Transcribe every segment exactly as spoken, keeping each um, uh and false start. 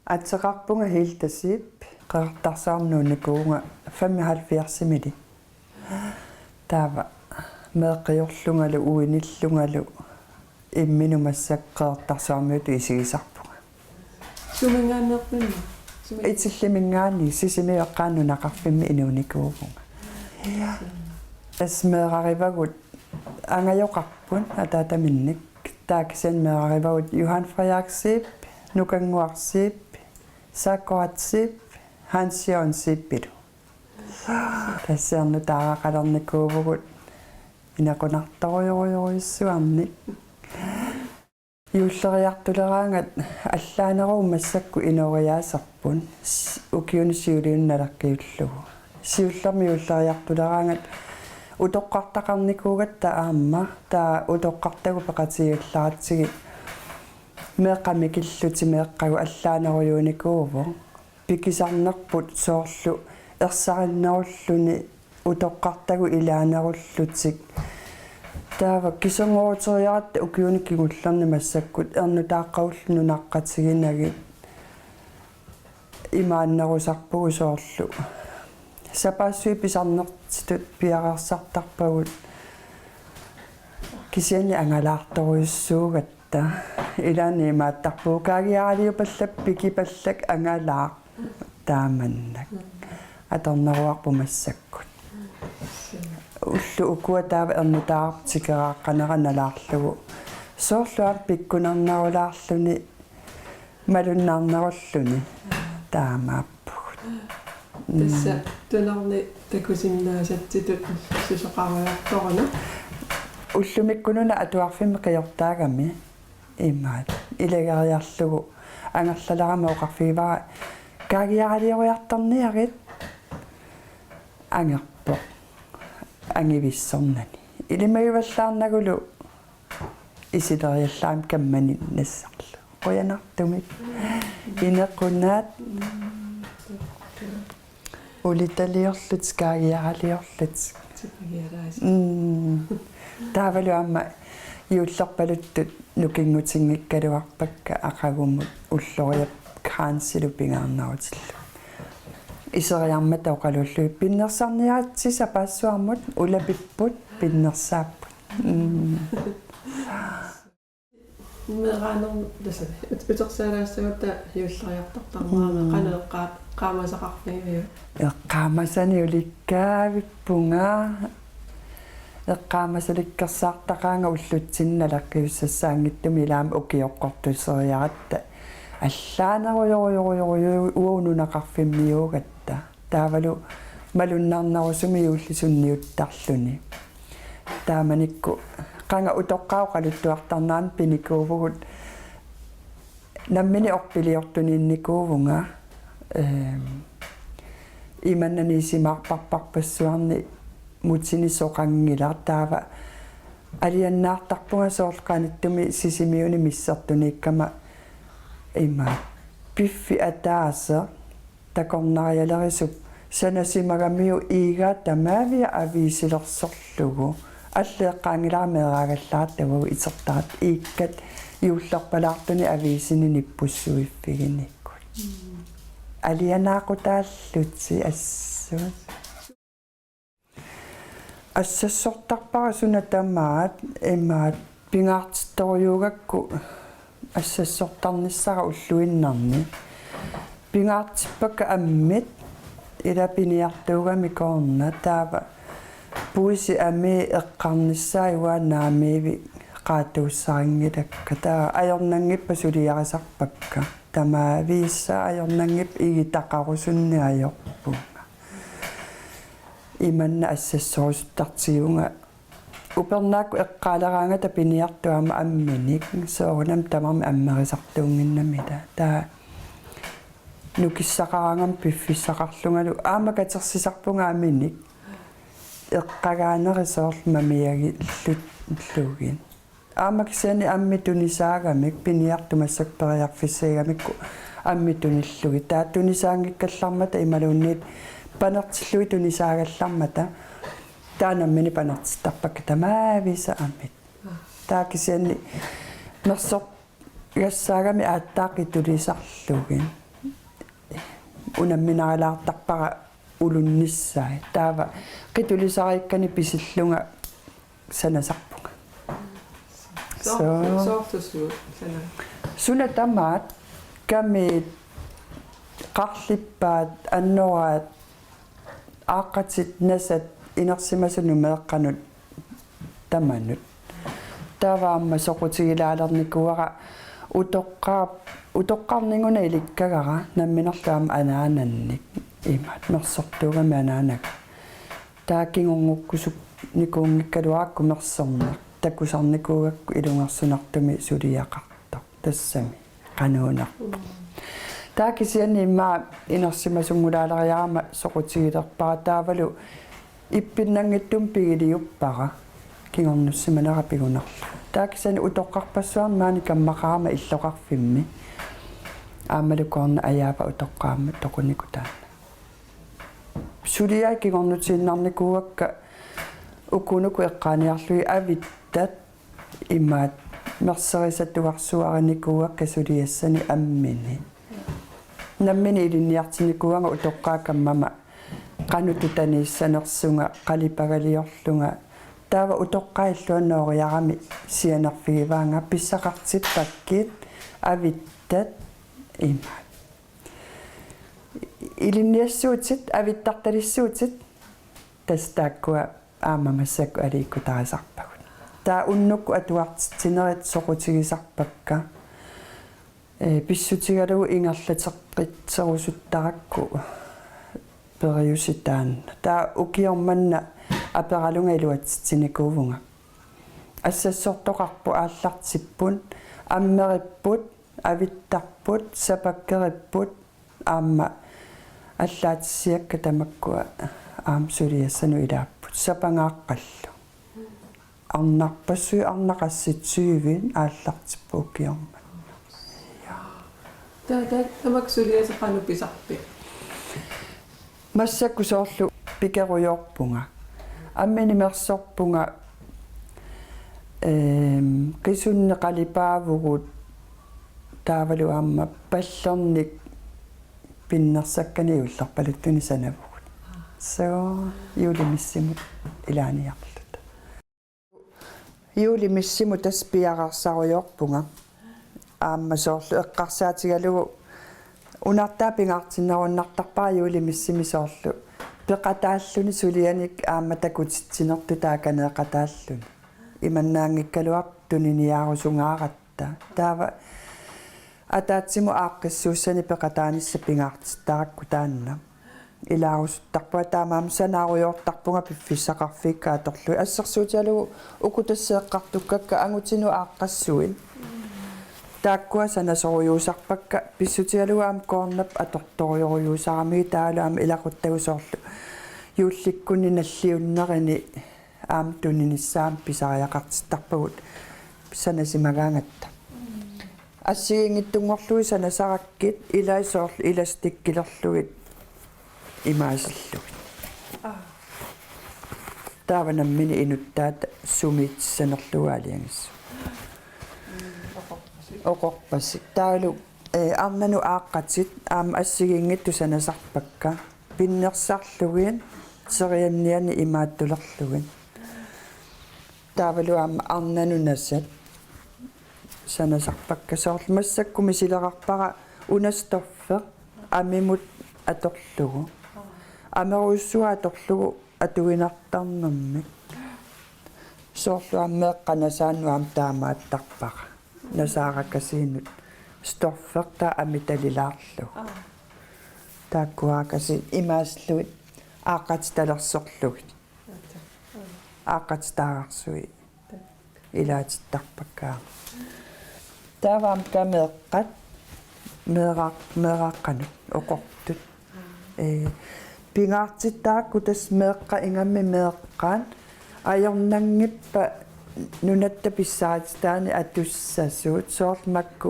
Ateqarpunga Hilda Zeeb, Qeqertarsuarmi nuunnikuuvunga femoghalvfjerdsimiilli. Taava meeqqiorlungalu uinillungalu imminut massakkut Qeqertarsuarmiutut isigisarpunga. Suminngaanneerpimma? Sumi- Itilliminngaanniit Sisimiut eqqaani nunaqarfimmi inuunikuuvunga. Tassa meerarivagut angajoqarput ataataminnik. Taava kisianni meerarivagut Johan Frederik Zeeb, Nukannguaq Zeeb, Sakkorat Zeeb, Hans Jørgen Zeebilu. Tassa ernutaaraqalernikuuvugut inequnartorujorujorujussuarnik. Juulleriartuleraangat allaaneruvoq massakkut inooriaaserput s-, ukiuni siuliini nalakkiullugu. Siullermik juulleriartuleraangat utoqqartaqarnikuugatta aamma, taava utoqqartagut peqatigiillaratsigit meeqqat mikillutik meeqqagut allaanerujuunikuuvoq. Pikisarnerput soorlu ersarinnerulluni utoqqartagut ilaanerullutik. Taava kiserngoruteriaratta ukiuni kingullerni massakkut ernutaaqqagullu nunaqqatiginagit imaannerusarpugut soorlu. Sapaassuit pisarnertitut piareersartarpagut kisianni angalaartorujussuugatta. Ilaanni imaattarpugut kaagiaraliupallak pikipallak angalaaq taamannak. Atorneruarput massakkut. Ullut ukua taava ernutaaqqap tikeraaqqanera nalaarlugu. Soorlu aamma pikkunarnerulaarluni malunnarnerulluni taamaappugut. Mm. Tassa tunorni takusinnaasatsitut susoqarujoortoruna. Ullumikkununa atuarfimmi qiortaagami imaat ilageriarlugu angerlalerama oqarfigivara kaagiaralioriartorniarit angerpoq angivissornani. Ilimagivallaarnagulu isileriallaamik kammaninnassarlu. Qujanartumik. Inequnaat. Ulitaliorlutik kaagiaraliorlutik. Tipagialaasi. Mm. Taavalu aamma juullerpaluttut nukingutinngikkaluarpakka aqagumut ulloriap kransilu pingaarnerutillugu. Iseriarmata oqaluullugit pinnersarniaritsi sapaassuarmut ulapipput pinnersaapput. Mm. Meeraanermi tassa ut-, utersaalaassagutsigu juulleriartortarnerani. Mm. Qanoq eqqaa-, eqqaamasaqarfigiviuk? Eqqaamasani ulikkaavippunga. Eqqaamasalikkersaartaqaanga ullutsinni nalakkiussassaanngitsumik ilaa aamma ukioqqortuseriaratta. Allaanerujorujorujorujorujuuvoq nunaqarfimmiuugatta. Taavalu malunnarnerusumik juulli sunniuttarluni. Taamanikkut qanga utoqqaat oqaluttuartarneranni pinikuuvugut nammineq orpiliortuniinnikuuvunga, ehm, imanna nissimaarparparpassuarni mutinik soqanngilaq taava alianaartarpunga soorlu qanittumi Sisimiuni missertuniikkama ima piffissaq ataaseq takornarialerisup sanasimagamiuk iigaa tamaavia aviisilersorlugu. Allat eqqaanngilara meeraagallaaratta uagut itertaratta iikkat juullerpalaartunik aviisini nippussuiffiginikkut. Mm. Alianaaqutaallutik assut. Assassortarpara suna tamaat imaat pingaartittorujuugakku assassortarnissara ulluinnarni. Pingaartippakka ammit ila piniartuugami koorna taava puisit amii eqqarnissaat uanga naamiivik qaatuussarinngilakka taava ajornanngippat suliarisarpakka tamaavisa ajornanngippat igitaqarusunneq ajorpunga. Imanna assassorusuttartigivunga. Upernaakkut eqqaaleraangata piniartuugama amminik soorunami tamarmik ammerisartuunnginnamik ila. Taava nukissaqaraangama piffissaqarlungalu aamma katersisarpunga aminik. Eqqagaaneri soorlu mamiagillullugit. Aamma kisianni ammit tunisaagamik piniartut massakkut periarfissagigamikku ammit tunillugit. Taava tunisaanngikkallarmata imaluunniit panertillugit tunisaagallarmata. Taava nammineq panertittarpakka tamaavisa ammit. Taava kisianni nersorgassaagami aatsaat qitulisarlugit. unamminarilaartarpara ulunnissai. Taava qitulisariikkani pisillunga sanasarpunga. Soor-, Soo. Soorlu suut sana? Suna tamaat, kamiit, qarlippaat, annoraat, aaqqatit, nasat, inersimasunut meeqqanut tamanut. Taava aamma soqutigilaalernikuuara utoqqaap-, utoqqarninguna ilikkagara namminerlu aamma anaanannik imaat mersortuugami anaanaga. Taava kingornukkusunnikuunngikkaluarakku mersorneq, takusarnikuugakku ilungersunartumik suliaqartoq. Tassami qanuunerpoq. Taava kisianni immaqa inersimasunnguulaaleriarama soqutigilerpara taavalu ippinnanngitsumik pigiliuppara kingornussimanera pigunarlugu. Taava kisianni utoqqarpassuarnik maani kammaqarama illoqarfimmi. Aammalu koornaq ajaava utoqqaammat toqunikuuvoq taanna. Suliai kingornutiinnarnikuuakka ukunuku eqqaaniarlugit avittat imaat mersorisatuarsuarinikuuakka suliassani ammini. Nammineq ilinniartinnikuuanga utoqqaat kammama qanoq tutaniissanersunga qalipagaliorlunga. Taava utoqqaat illuannooriarami sianerfigivaanga pissaqartippakkit avittat imaat. Ilinniassuutit, avittartalissuutit, tassa taakkua aamma massakkut aliikkutarisarpagut. Taava unnukkut atuartitsinerit soqutigisarpakka. Ee, pissutigalugu ingerlateqqitserusuttarakku periuseq taanna. Taava ukioq manna aperalunga iluatsitsinikuuvunga. Assassortoqarpoq aallartipput, ammeripput, avittarput, sapakkeripput, aamma allaatissiakka tamakkua aamma suliassanut ilaapput. Sapangaaqqallu. Arnarpassuit arnaqassitsuivin aallartipput ukioq manna. Ja. Taava, taava tamakku suliassat qanoq pisarpit? Massakkut soorlu pikerujoorpunga. Ammini mersorpunga, eem, qisunneq qalipaavugut taavalu aamma pallernik pinnersakkanik juullerpaluttunik sanavugut. Soo, juulimissimut ilaaniarluta. Juulimissimut tassa piareersarujoorpunga. Aamma soorlu eqqarsaatigalugu unartaa pingaartinnerunnartarpara juulimissimi soorlu peqataalluni sulianik aamma takutitsinertut taakaneeqataalluni. Imannaanngikkaluartoq tuniniaarusungaaratta. Taava ataatsimut aaqqissuussanik peqataanissaq pingaartittarakku taanna. Ilaarusuttarpunga taamaammat sanaarujoortarpunga piffissaqarfiikka atorlugit. Assersuutigalugu uku tassa eqqartukkakka angutinut aaqqassuit. Taakkua sanasorujuusarpakka pissutigalugu aamma koornap atortorujorujuusaramigit taavalu aamma ilaquttagut soorlu juullikkunni nalliunnerini aamma tuninissaannik pisariaqartittarpagut sanasimagaangatta. Assigiinngitsunngorlugit sanasarakkit ilai soorlu elastikkilerlugit imaasillugit. Aa. Taava nammineq inuttaata sumiitissanerlugu aalajangissavat. Mm, oqorpasik. Oqorpasik. Taavalu, ee, arnanut aaqqatit aamma assigiinngitsut sanasarpakka. Pinnersarlugit, terianniani imaattulerlugit. Taavalu aamma arnanut nasat sanasarpakka soorlu massakkut misilerarpara una stoffi amimut atorlugu. Amerujussuaq atorlugu atuinnartarnermik. Soorlu aamma meeqqat nasaannut aamma taamaattarpara. Nasaarakasiinut stoffi taava amitalilaarlugu. Aa. Taakkuarakasiit imaasillugit aaqqatitalersorlugit. Aaqqatitaararsuit ilaatittarpakka. Taava aamma meeqqat, meeraq-, meeraaqqanut oqortut. Ee, pingaartittarakku tassa meeqqat ingammik meeqqat ajornanngippat nunatta pissarititaani atussasut soorlu makku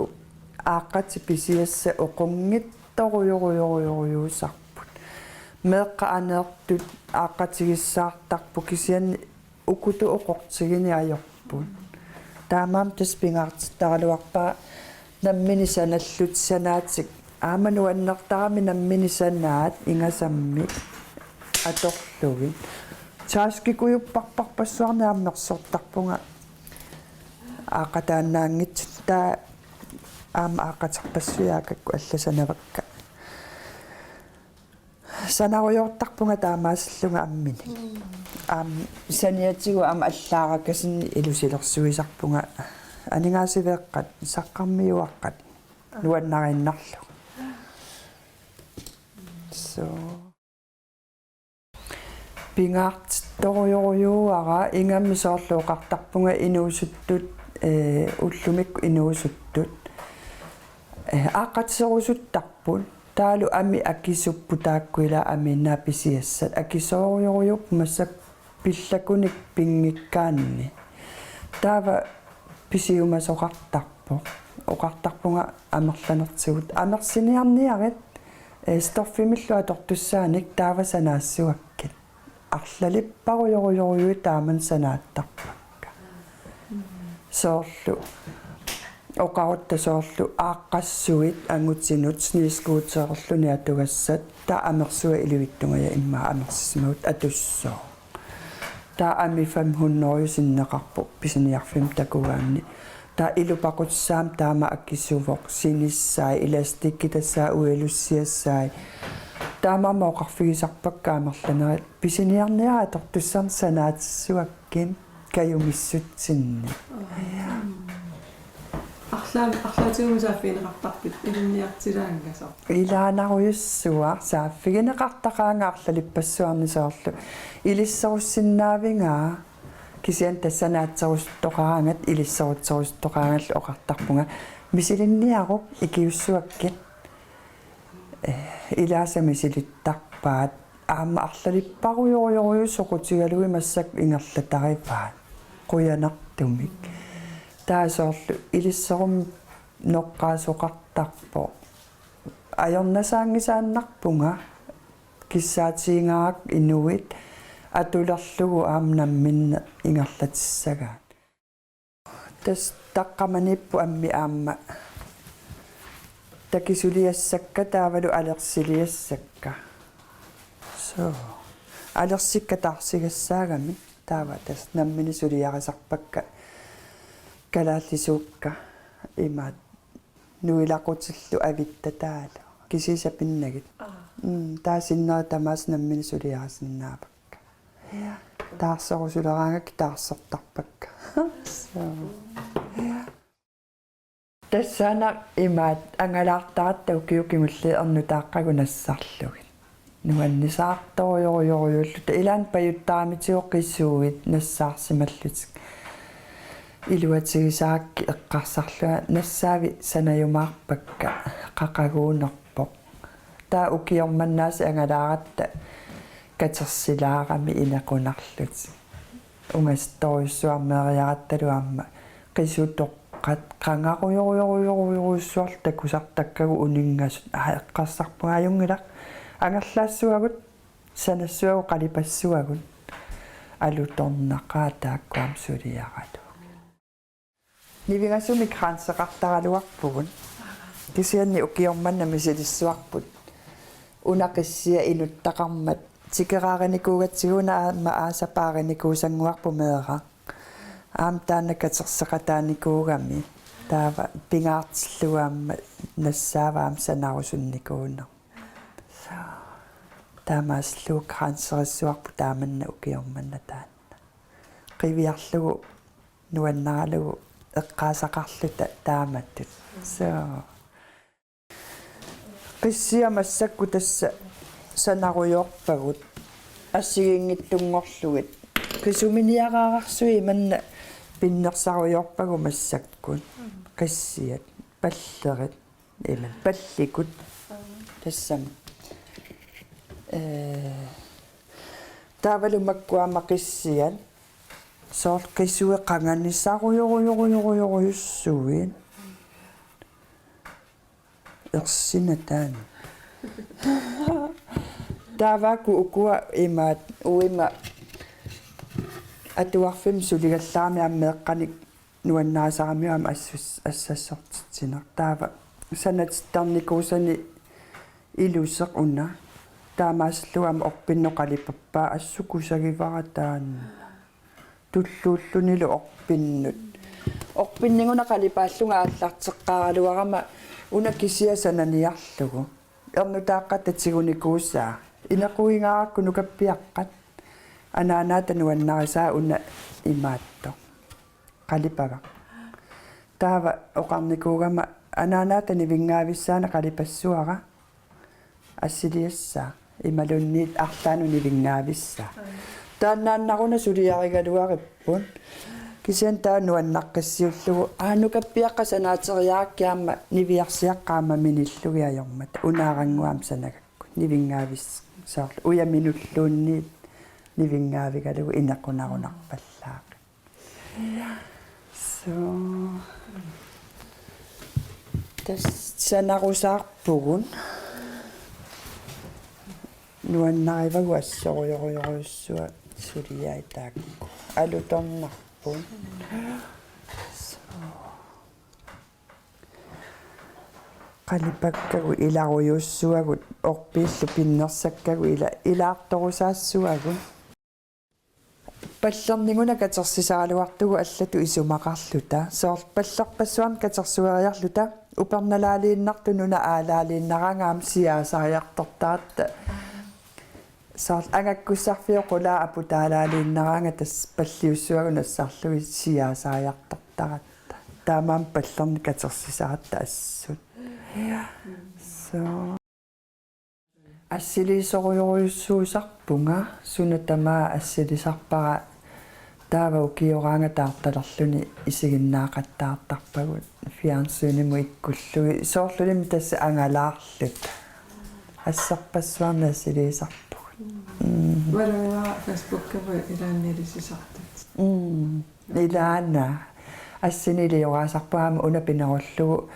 aaqqatit pisiassat oqonngitsorujorujorujorujuusarput. Meeqqat aneertut aaqqatigissaartarput kisianni ukutut oqortigineq ajorput. Taamaammat tassa pingaartittaraluarpara nammineq sanallutik sanaatik Aamma nuannertarami nammineq sanaat ingasammik atorlugit. Taskikujupparparpassuarnik aamma mersortarpunga aaqqataannaanngitsoq, taava aamma aaqqaterpassuit aakakku allat sanavakka. Sanarujoortarpunga taamaasillunga amminik. Aamma saniatigut aamma allaarakasinnit ilusilersuisarpunga aningaasiveeqqat, saqqarmiuaqqat nuannariinnarlugu. So. Pingaartittorujorujuara ingammik soorlu oqartarpunga inuusuttut, eh, ullumikkut inuusuttut, eh, aaqqateerusuttarput. Taavalu amit akisupput taakku ilaa aminnaa pisiassat. Akisoorujorujuupput massakkut pillakunik pinngikkaanni. Taava pisiumasoqartarpoq. Oqartarpunga amerlanertigut: Amersiniarniarit, eh, stoffimillu atortussaanik taava sanaassuakkit. Arlalipparujorujorujuit taamani sanaattarpakka. Soorlu oqarutta soorlu aaqqassuit angutinut snescootererluni atugassat, taava amersuaq ilivitsungajaat immaqa amersisimaguit atussooq. Taava amit fem hundrede sinneqarpoq pisiniarfimmi takugaanni. Taava ilupaqutissaammat taama akisuvoq, sinissai, elastikki tassa ujalussiassai. Taamaammat oqarfigisarpakka amerlanerit: Pisiniarniarit atortussannik sanaatissuakkit kajumissutsinni. Arlaam-, arlaatigut saaffigineqartarpit ilinniartilaanngasoq? Ilaanarujussuaq, saaffigineqartaqaanga arlalippassuarni soorlu. Ilisserussinnaavigaa, kisianni tassa sanaatserusuttoqaraangat, ilisserutserusuttoqaraangallu oqartarpunga: Misilinniaruk, ikiussuakkit. Eh, ilaasa misilittarpaat. Aamma arlalipparujorujorujuit soqutigalugit massakkut ingerlatarivaat qujanartumik. Taava soorlu ilisserummi noqqaasoqartarpoq. Ajornasaanngisaannarpunga kissaatigingaarput inuit atulerlugu aamma namminneq ingerlatissagaat. Tassa taqqamaniipput ammit aamma takisuliassakka taavalu alersiliassakka. So. Alersikka taarsigassaagamik taava tassa nammineq suliarisarpakka kalaallisuukka imaattoq nuilaqutillu avittataallugit. Kisiisa pinnagit. Aa. Mm, taava sinneri tamaasa nammineq suliarisinnaavakka. Ja. Taarserusuleraangakkit taarsertarpakka. So. Ja. Tassaana imaattoq angalaartaratta ukiut kingulliit ernutaaqqagut nassarlugit. Nuannisaartorujorujorujuulluta, ilaanni pajuttaramitsigut qisuit nassaarsimallutik. Iluatigisarakkit eqqarsarlunga nassaavik sanajumaarpakka, qaqaguunerpoq. Taava ukioq manna aasiit angalaaratta katersilaarami inequnarlutik. Ungasittorujussuarmeeriarattalu aamma qisutoqqat qangarujorujorujorujussuarlu takusartakkagut uninngasut. Aa, eqqarsarpunga ajunngilaq. Angerlaassavagut, sanassavat qalipassavat. Alutornaqaaq taakku aamma suliaralugit. Nivingasumik kranseqartaraluarpugut. Kisianni ukioq manna misilissavarput. Una qissiat inuttaqarmat tikeraarinikuugatsigu una aamma aasapaarinikuusannguarput meeraq. Aamma taanna katerseqataanikuugami. Taava pingaartillugu aamma nassaavoq aamma sanarusunnikuuneq. Taamaasillugu kranserissavarput taamanna ukioq manna taanna. Qiviarlugu nuannaralugu eqqaasaqarluta taamatut. So. Qissiat massakkut tassa sanarujoorpagut assigiinngitsunngorlugit. Qisuminiaraarsuit imanna pinnersarujoorpagut massakkut. Qissiat, pallerit, imanna pallikut. Tassami. Eh, taavalu makku aamma qissiat. Soorlu qisuit qanganisarujorujorujorujussuit. Ersinataani. Taavakku ukua imaattoq uima atuarfimmi suligallarami aamma meeqqanik nuannarisaramiuk aamma assus-, assassortitsineq. Taava sanatittarnikuusani iluseq una. Taamaasillugu aamma orpinnut qalipappaa, assut kusagivara taanna. Tulluullunilu orpinnut. Orpinnik una qalipaallunga aallarteqqaaraluarama una kisiat sananiarlugu. Ernutaaqqatta tigunikuusaa. Inequgingaarakku nukappiaqqat. Anaanaata nuannarisaa una imaattoq. Qalipagaq. Taava oqarnikuugama anaanaata nivinngaavissaanut qalipassavara. Assiliassaaq. Imaluunniit arlaannut nivinngaavissaaq. Taannaannaruna suliarigaluaripput. Kisianni taava nuannaqqissiullugu. Aa, nukappiaqqat sanaateriarakkit aamma niviarsiaqqat aamma minillugit ajormata. Unaarannguit aamma sanagakku. Nivinngaavis-, soorlu ujaminulluunniit nivinngaavigalugu inequnarunarpallaaq. Så. Tassa sanarusaarpugut. Nuannarivagut assorujorujorujussuaq suliai taakku. Alutornarput. Så. Qalipakkagut ilarujussuagut orpiillu pinnersakkagut ila-, ilaartorusaassuagut. Pallerniguna katersisaraluartugut allatut isumaqarluta. Soorlu pallerpassuarnik katersueriarluta, upernalaaliinnartut nunat aalaaliinnaraangat aamma siaasariartortaratta. Soorlu angakkussarfiup qulaa aputaalaaliinnaraangat tassa palliussuagut nassarlugit siaasariartortaratta. Taamaammat pallernik katersisaratta assut. Så. Assiliisorujorujussuusarpunga, suna tamaat assilisarpara, taava ukioraangat taartalerluni isiginnaaqattaartarpagut fjernsynimut ikkullugit. Soorlulimi tassa angalaarluta. Asserpassuarnik assiliisarpugut. Mm. Uanga Facebookimi ilaanni ilisisartut. Mm. Ilaana. Assini ilioraasarpunga aamma una pinerullugu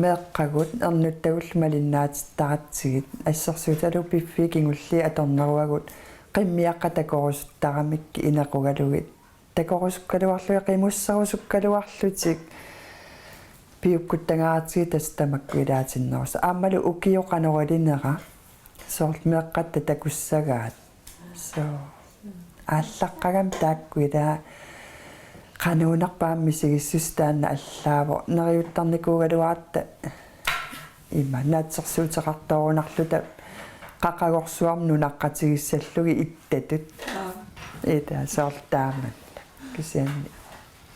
meeqqagut ernuttagullu malinnaatittaratsigit. Assersuutigalugu piffissat kingulliit atorneruagut qimmiaqqat takorusuttaramikku inequgalugit. Takorusukkaluarlugit qimusserusukkaluarlutik piukkuttangaaratsigit tassa tamakku ilaatinnerusoq. Aammalu ukioq qanoq ilinera soorlu meeqqatta takussagaat. Så. Aallaqqagami taakku ilaa qanuunarpaammi sigissus taanna allaavoq. Neriuttarnikuugaluaratta ima naatsorsuuteqartoorunarluta qaqagorsuarmut nunaqqatigissallugit ittatut. Aap. Ila soorlu taamani. Kisianni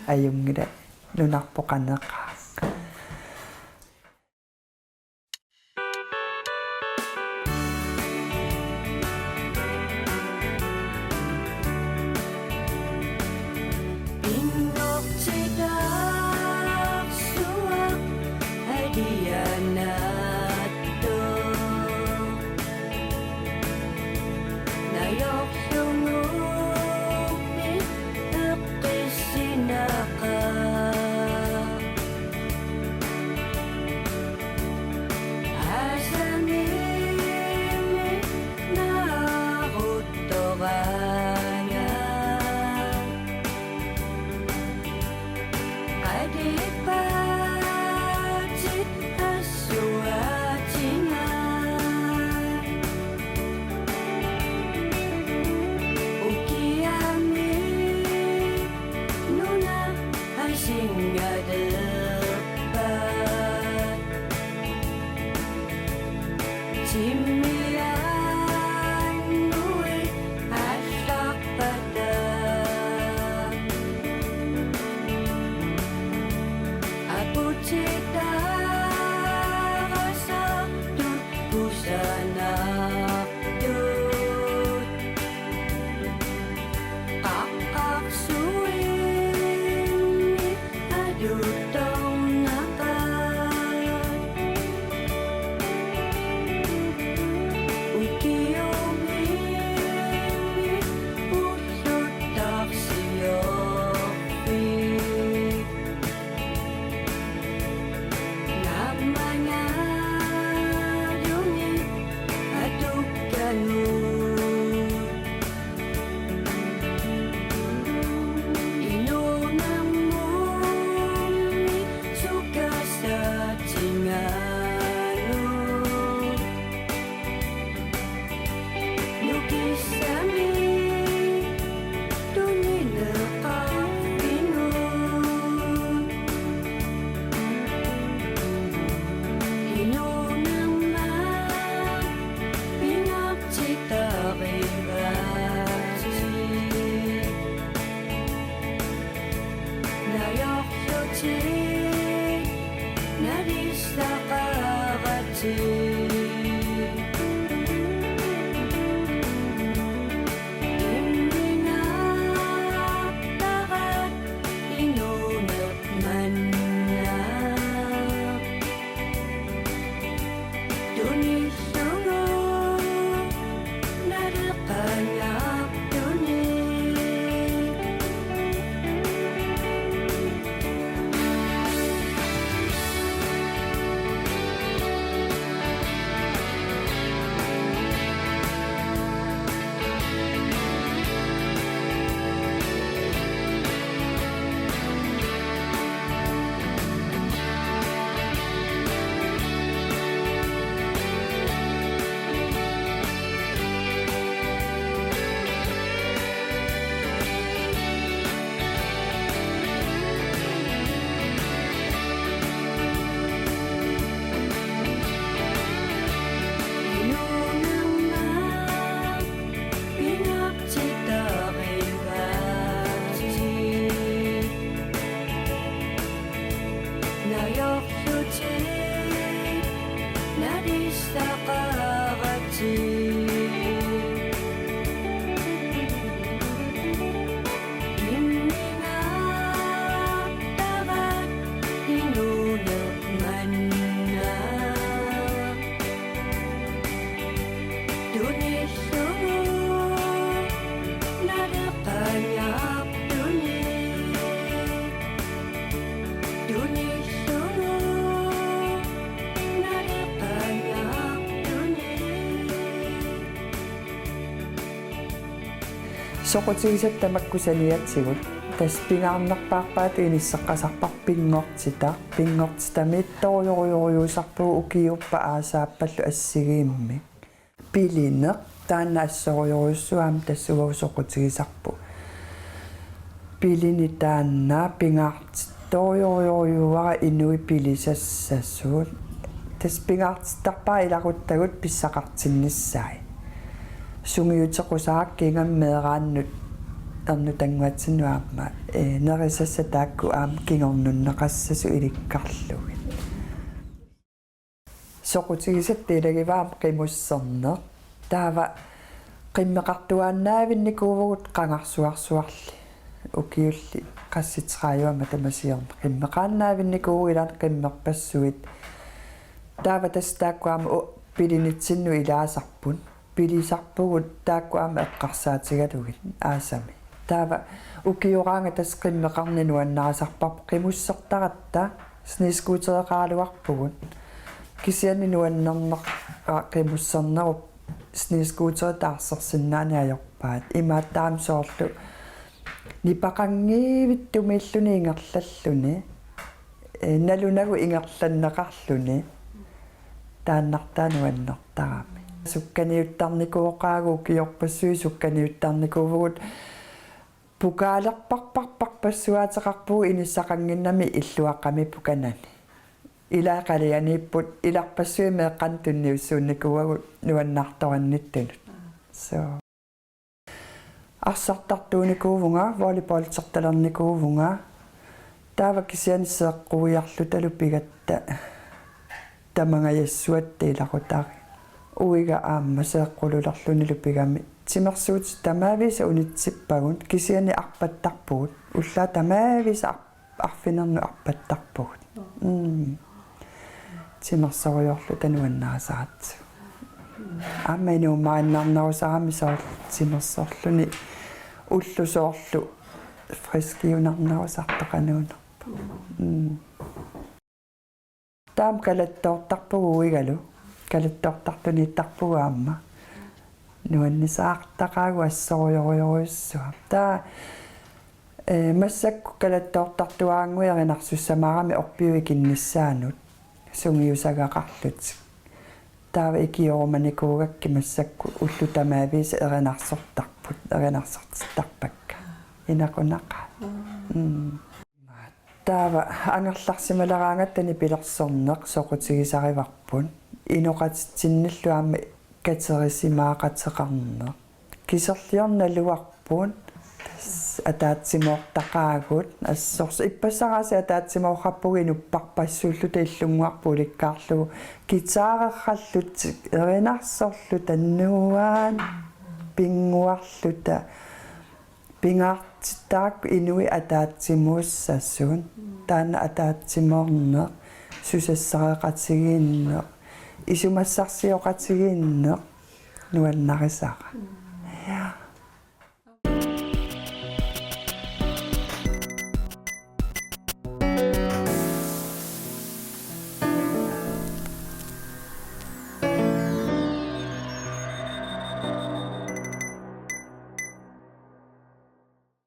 ajunngilaq nunarput qaneqaaq. Inngortitarsuaq alianaattoq. Najorlunguuppi eqqissinaqaaq. Aasamimmi naaruttoraangat. Qalipaatit assuaatinga. Ukiami nuna asingalerpaat. Timmiaannguit aallarpata. Aputitaarasartut kusanartut. Qaqqarsuimmi alutornaqaat. Soqutigisatta makku saniatigut, tassa pingaarnerpaarpaat inisseqqasarparput pinngortitaq, pinngortitamiittorujorujussuusarpugut ukiuuppat aasaappallu assigiimmik. Pilineq taanna assorujorujussuaq aamma tassa uagut soqutigisarput. Pilineq taanna pingaartittorujorujussuuara inuit pilisassasut. Tassa pingaartittarpara ilaquttagut pissaqartinnissaat. Sungiuteqqusaarakkit ingammik meeraannut ernutannguatsinnut aamma, ee, nerisassat taakku aamma kingornunneqassasut ilikkarlugit. Soqutigisatta ilagivaat aamma qimusserneq. Taava qimmeqartuaannaavinnikuuvugut qangarsuarsuarli. Ukiulli qassitraajuama tamasiorneq. Qimmeqaannaavinnikuuvugut ilaanni qimmerpassuit. Taava tassa taakku aamma u-, pilinitsinnut ilaasarput. Pilisarpugut taakku aamma eqqarsaatigalugit aasami. Taava ukioraangat tassa qimmeqarneq nuannarisarparput qimussertaratta snescootereqaraluarpugut. Kisianni nuannerneq qimussernerup snescooterit taarsersinnaaneq ajorpaat. Imaattumik soorlu nipaqanngivittumiilluni ingerlalluni. Ee, nalunagu ingerlanneqarluni. Taannartaa nuannertarami. Sukkaniuttarnikuuvoq ukiorpassuit sukkaniuttarnikuuvugut pukaalerparparparpassuaateqarpugut inissaqannginnami illuaqqami pukanani. Ilaa qalianiipput ilarpassuit meeqqanut tunniussuunnikuuagut nuannaartorannittunut. So. Arsartartuunikuuvunga, volleyballtertalernikuuvunga. Taava kisianni seeqquiarlutalu pigatta tamangajassuatta ilaqutariit. Uiga aamma seeqqululerlunilu pigami. Timersuutit tamaavisa unitsippagut, kisianni arpattarpugut. Ullaaq tamaavisa ar-, arfinernut arpattarpugut. Mm. Timersorujoorluta nuannarisaratsigu. Aamma inuummariinnarnerusarami soorlu timersorluni ullut soorlu friskiunarnerusartoqanuunarpoq. Mm. Taama kalattoortarpugut uigalu. Kalattoortartuniittarpugut aamma. Nuannisaartaqaagut assorujorujorujussuaq. Taava, ee, massakkut kalattoortartuaraannguit erinarsussamaarami orpiup ikinnissaanut sungiusagaqarlutik. Taava ikiorumanikuugakkit massakkut ullut tamaavisa erinarsortarput, erinarsortittarpakka. Inaqunaqaaq. Mm. Taava angerlarsimaleraangatta nipilersorneq soqutigisarivarput. Inoqatitsinnillu aamma katerisimaaqateqarneq. Kiserliorneq naluarput. Tassa ataatsimoortaqaagut, assorsuaq ippassaq aasiit ataatsimoorpugut inupparpassuulluta illunnguarput ulikkaarlugu, guitarerrallutik, erinarsorluta, nuann, pinnguarluta, pingaartittarakkit inuit ataatsimuussasut, taanna ataatsimoorneq, susassareqatigiinneq, isumassarsioqatigiinneq, nuannarisara.